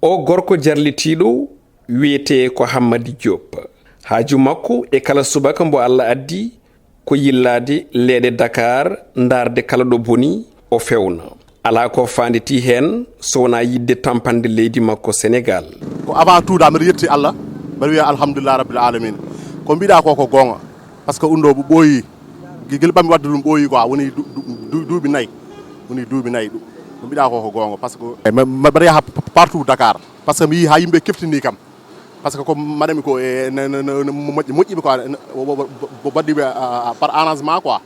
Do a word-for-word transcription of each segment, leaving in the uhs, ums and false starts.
O gorko jarlitiiɗo wiyetee ko Hammadi Diop. Haaju makko e kala subaka mbo Allah addi ko yillaade leeɗe Dakar, ndaarde kala ɗo boni, o fewna. Alaa ko faanditii heen so wonaa yiɗde tampande leydi makko Senegaal. Ko avant tout da mbiɗa yetti Allah, mbiɗa wiya alhamdulillah rabbil alamin. Ko mbiɗa ko ko goonga, parce que ɗum ɗo ɓooyi, gila ɓammi wadde ɗum ɓooyi quoi, woni du- du- du- duuɓi nayi. Woni duuɓi nayi ɗum. Ko mbiɗa ko ko goonga, parce que e ma- ma- mbaɗa yaha partout Dakar, parce que mi yii ha yimɓe keftini kam. Parce que ko mbaɗami ko e ne- ne- ne- ne moƴƴi moƴƴiɓe quoi, ne- wo- wo- wo- wo- waɗɗiɓe, ah, par arrangement quoi.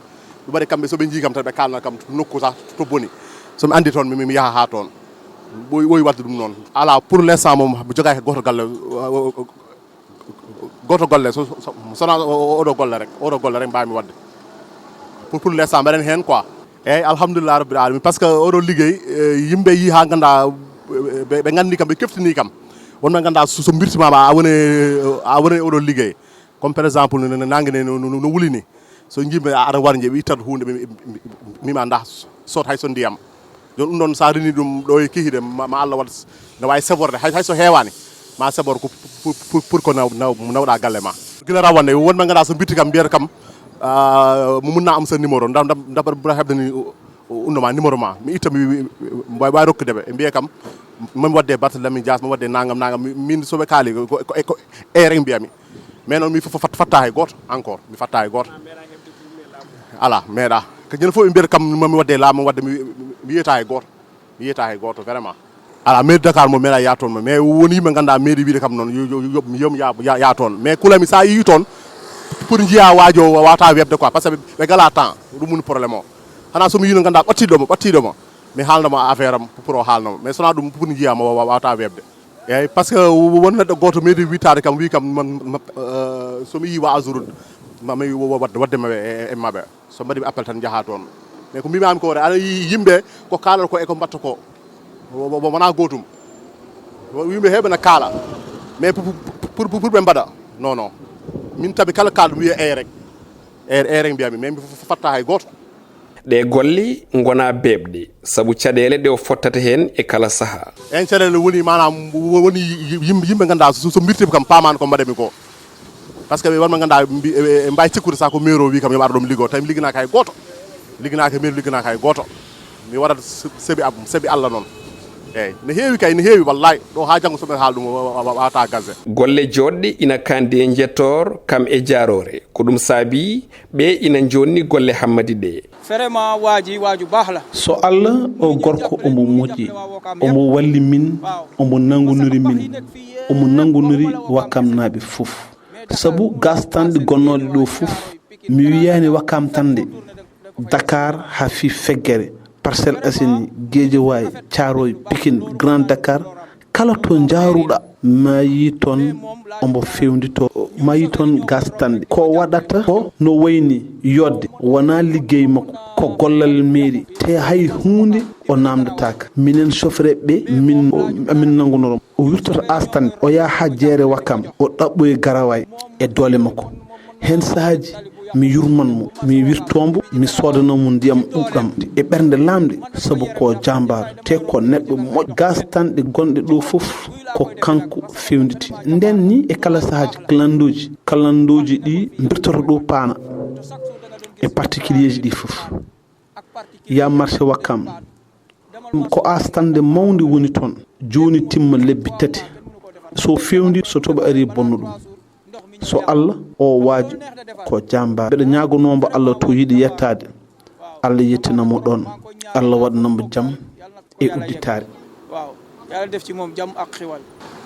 Ɓe mbaɗi kamɓe, so ɓe njii kam tan ɓe kaalna kam to nokku sa to boni. So mi andi toon mi mi yaha ha toon. Ɓooyi ɓooyi wadde ɗum noon. Ala, pour l'instant moom mi jogaaki gooto galle. Gooto golle so so- sona o- o- oɗo golle rek, oɗo golle rek mbawmi wadde. Pour pour l'instant mbeɗen heen quoi. Eyyi, alhamdulillah rabbil alamin, parce que oɗo liggey, eh, yimɓe yii ha ganda, eh, ɓe ɓe gandi kam, ɓe keftini kam. Wonɓe ganda so so mbirtima ma a woni, a woni oɗo liggey. Comme par exemple no- no- nangue ne no- no no wuli ni. So jimɓe aɗa warje ɓe ittat hunde ɓe mima da sot hay so ndiyam. Joni ɗum ɗon sa rini ɗum ɗo e kihiɗe ma ma Allah waɗ, ne wawi seborde hay hay so heewani ma sebor ko pour pour ko naw naw nawɗa galle ma. Gila rawane wonɓe ganda so mbitti kam mbiyata kam, ah, mo munna am sa numéro ndam ndam ndam mbaɗa heɓde ni. Unno ma numéro ma mi itta mi wawi rokkude ɓe ɓe mbiya kam mami wadde Barthélemy Dias, mami wadde nangam nangam. Min soɓe kaali ko e rek mbiyami. Mais noon mi fatta hay goto encore, mi fatta hay goto. Ala meeɗa. Ko ñande fof ɓe mbiyata kam mami wadde laamu wadde mi wiyata hay goto. Mi yiyata hay goto vraiment. Ala mairie Dakar mo meeɗa yaa toon mo mais woni yimɓe ganda mairie wiide kam noon yomi yaa toon mais kulami sa yii toon. Pour jiya waajo wawata webde quoi parce que ɓe gala temps. Ɗum woni problème o. Hana somi yino ganda ɓattiɗo mo ɓattiɗo mo mi haalnoma affaire am pour o haalnoma mais sona ɗum pour jiya mo wawata webde. Eyyi, parce que won neɗɗo goto meeɗi witade kam wi kam somi yi wa azurud mami wadde wadde maɓe e maɓe. So mbaɗimi appel tan jaha toon. Mais ko mbimami ko wore aɗa yi yimɓe ko kalata ko eko mbatta ko wona gotum. Yimɓe heɓe na kaala mais pour ɓe mbaɗa non non. Min tabi kala kalɗo mi wiya ey rek. Ey rek mbiyami mais mi fatta hay goto. Ɗe golle ngona beeɓɗe sabu caɗeele ɗe o fottata heen e kala saha. En caɗeele woni manam woni yimɓe yimɓe ganda so mbirtima kam pamani ko mbaɗami ko. Parce que ɓe wonɓe ganda e mbawi cikkude sa ko maire o wi kam yoɓe ara ɗo mi liggo tawi mi ligginaka hay goto. Ligginaka maire ligginaka hay goto. Mi waɗat seeɓi am seeɓi Allah noon. Eyyi ne heewi kay ne heewi wallay. Ɗo ha janggo soɓe haala ɗum wawata gazze. Golle joɗɗe ina kandi e jettoor kam e jarore ko ɗum saabi ɓe ina jonni golle Hammadi ɗe. Vraiment waaji waaju baax la. So Allah o gorko omo moƴƴi, omo walli min, omo nangunori min, omo nangunori wakkamnaaɓe fof. Sabu gastanɗe gonnooɗe ɗo fof, mi wiyaani wakkam tan de, Dakar haa fii feggere, Parcelles Assainies, Guédiawaye, Thiaroye, Pikine, Grand Dakar, kala to njaaruɗaa ma yii toon ombo fewnditoo ma yii toon gastanɗe ko waɗata ko no wayni yodde wonaa liggey makko ko gollal meeri te hay huunde o naamndataaka minen sofreeɓe ɓe min amin nanngunoro o wirtoto astande o yaha haa jeere wakkam o ɗaɓɓoyi garaway e doole makko heen sahaaji mi yurman mo mi wirto mbo mi soodana mo ndiyam ɗuɗɗam e ɓernde laamnde sabu ko jaambaar te ko neɗɗo moƴƴo gastanɗe gonɗe ɗo fof ko kanko fewnditi nden ni e kala sahaaji kalandooji kalandooji ɗi mbirtoto ɗo paana e particulier ji ɗi fof ya marché wakkam ko astande mawnde woni toon jooni timma lebbi tati so fewndi so toɓo ari bonno ɗum so Allah o waajo ko jamba mbeɗa ñaagonombo Allah to yiɗi yettaade Allah yettina mo ɗon Allah waɗanambo jam e udditaare.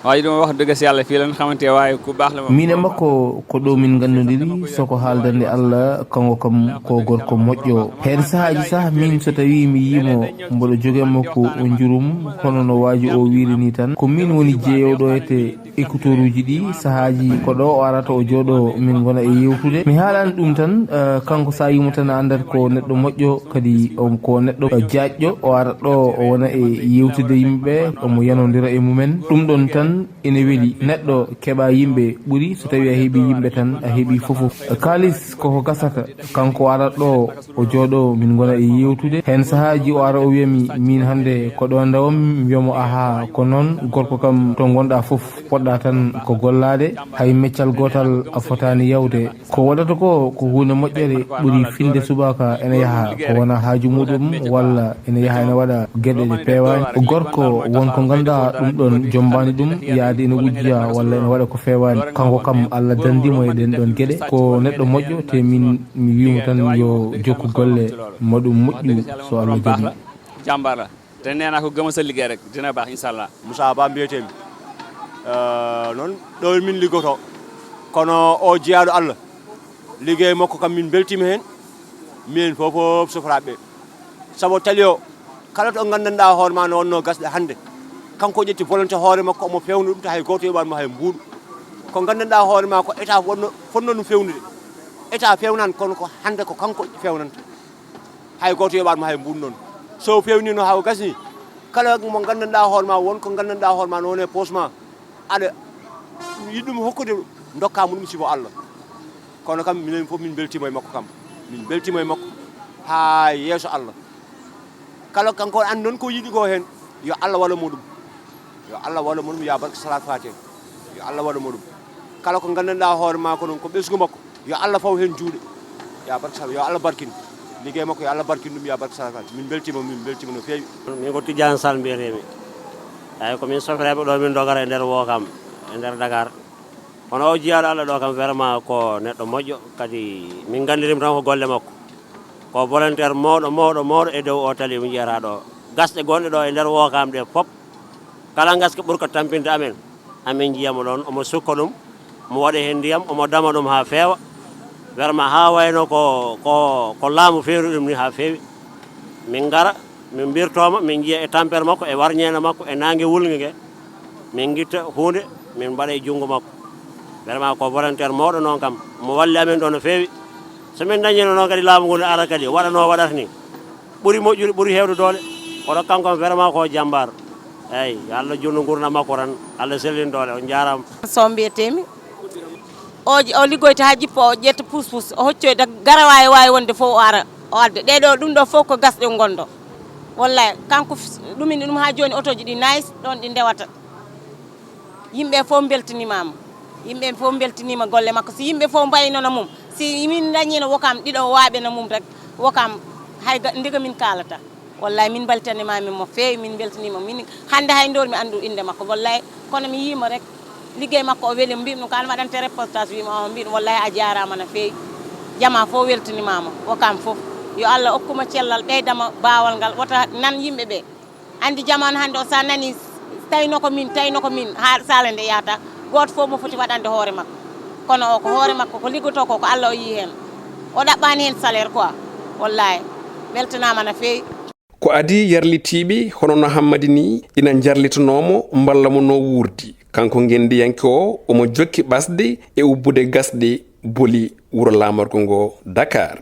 Waaji ɗum wax dëgg si yàlla fii lan xamante waaye ku baax la moom. Min e makko ko ɗo min ngandodiri soko haaldande Allah kanko kam ko gorko moƴƴo heen sahaaji sah min so tawi mi yiimo mboɗo joge makko o njurum kono no waaji o wiiri ni tan ko min woni jeeyoɗo ete écouteur uji ɗi sahaaji ko ɗo o arata o jooɗo min ngona e yewtude mi haalani ɗum tan kanko sa yimo tan a andat ko neɗɗo moƴƴo kadi ko neɗɗo jaajɗo o ara ɗo o wona e yewtude yimɓeɓe omo yanodira e mumen ɗum ɗon tan Ina weli neɗɗo keɓa yimɓe ɓuri so tawi a heɓi yimɓe tan a heɓi fofof. Kaalis koko gasata, kanko arat ɗo o jooɗo min gona e yewtude. Heen sahaaji o ara o wiyami min hannde ko ɗo ndawam, mi wiyamo aha ko noon gorko kam to gonɗa fof poɗɗa tan ko gollaade, hay meccal gootal a fotaani yawde. Ko waɗata ko ko huunde moƴƴere ɓuri finde subaka ene yaha ko wona haaju muɗum walla ene yaha ene waɗa geɗe ɗe peewaani. Gorko won ko ngannduɗaa ɗum ɗon jombaani ɗum yaade ene wujja walla ene waɗa ko feewaani, kanko kam Allah danndimo e ɗen ɗon geɗe. Ko neɗɗo moƴƴo te min mi wiimo tan yo jokku golle mo ɗum moƴƴu so Allah jaɓi. Jàmbaar la te nee naa ko gëmal sa liggéey rek dina baax incha allah. Moussa Ba mbiyeteemi. Noon ɗo min liggoto kono o jiyaaɗo Allah liggéey makko kam min mbeltiima heen. Minen fof fof sofraaɓe ɓe sabu tali o kala to nganndanɗaa hoore ma no wonno gasɗe hannde kanko ƴetti volonté hoore makko omo fewna ɗum to hay gooto yoɓaani mo hay mbuuɗu. Ko nganndanɗaa hoore ma ko état wonno fotno ɗum fewnude état fewnan kono ko hannde ko kanko fewnanta. Hay gooto yoɓaani mo hay mbuuɗu noon so fewnino haa o gasni kala mo nganndanɗaa hoore ma won ko nganndanɗaa hoore ma no wone poos ma aɗa yiɗ ɗum hokkude dokka mo ɗum sibo Allah. Kono kam minen fof min mbeltiima e makko kam min mbeltiima e makko haa yeeso Allah. Kala kanko anndi noon ko yiɗi ko heen yo Allah waɗa mo ɗum. Yo Allah waɗa mo ɗum ya barke salat fatiha. Yo Allah waɗa mo ɗum kala ko nganndanɗaa hoore ma ko noon ko ɓesngu makko. Yo Allah faw heen juuɗe ya barke salat yo Allah barkin liggéey makko yo Allah barkin ɗum ya barke salat fatiha. Min mbeltiima min mbeltiima no feewi. Min ko Tidiane Sall mbiyeteemi. Eeyi ko min sofreeɓe ɗo min ndogara e nder Wokam e nder Dakar. Kono o jiyaaɗo Allah ɗo kam vraiment ko neɗɗo moƴƴo kadi min nganndirima tan ko golle makko. Ko volontaire mawɗo mawɗo mawɗo e dow o tali mo njiyata ɗo. Gasɗe gonɗe ɗo e nder Wokam ɗe fof kala gaska ɓurka tampinde amen amin njiyamo ɗon omo sukka ɗum omo waɗa heen ndiyam omo dama ɗum haa feewa. Vraiment haa wayno ko ko ko laamu feeru ɗum ni haa feewi. Min ngara min mbirtooma min njiya e tampere makko e warñeende makko e naange wulnge nge. Min ngitta huunde min mbaɗa e junngo makko. Vraiment ko volontaire mawɗo noon kam omo walli amen ɗo no feewi. So min dañino noon kadi laamu ngu ne ara kadi waɗa no waɗata ni ɓuri moƴƴude ɓuri heewde doole. Kono kanko am vraiment ko jambar. Eeyi yo Allah juutnu nguurndam makko tan Allah sellin doole on njaaraama. Sow mbiyeteemi o o liggoyta haa jippo o ƴetta puus puus o hoccoyta garawaawi waawi wonde fof o ara o adda ɗee ɗoo ɗum ɗoo fof ko gasɗe ngonɗo. Wallay kanko ɗumini ɗum haa jooni otooji ɗi nice ɗoon ɗi ndewata. Yimɓe fof mbeltaniima mo. Yimɓe fof mbeltaniima golle makko si yimɓe fof mbaynono mum si min dañiino Wokam ɗiɗo waaɓe no mum rek Wokam hay ndiga min kaalata. Wallay min mbeltaniima min mo feewi min mbeltaniima min hannde hay ndoor mi anndu innde makko wallay. Kono mi yiimo rek liggey makko o weli mbiɗum ko an waɗante reportage wima o mbiɗum wallay a jarama no feewi. Jama fof weltaniima mo Wokam fof. Yo Allah okkuma cellal ɓeydama baawal ngal wota nan yimɓe ɓe. Anndi jamaanu hannde o so a nanii tawi no ko miin tawi no ko miin haa sala nde yahata gooto fof omo foti waɗande hoore makko. Kono o ko hoore makko ko liggotoo ko ko Allah o yii heen. O ɗaɓɓaani heen salaire quoi. Wallaahi weltanaama no feewi. Ko adii yarlitiiɓe hono no Hammadi nii ina njarlitonoo mo mballa mo no wuurdi. Kanko ngenndiyanke oo omo jokki ɓasde e ubbude gasɗe boli wuro laamorgo ngoo Dakar.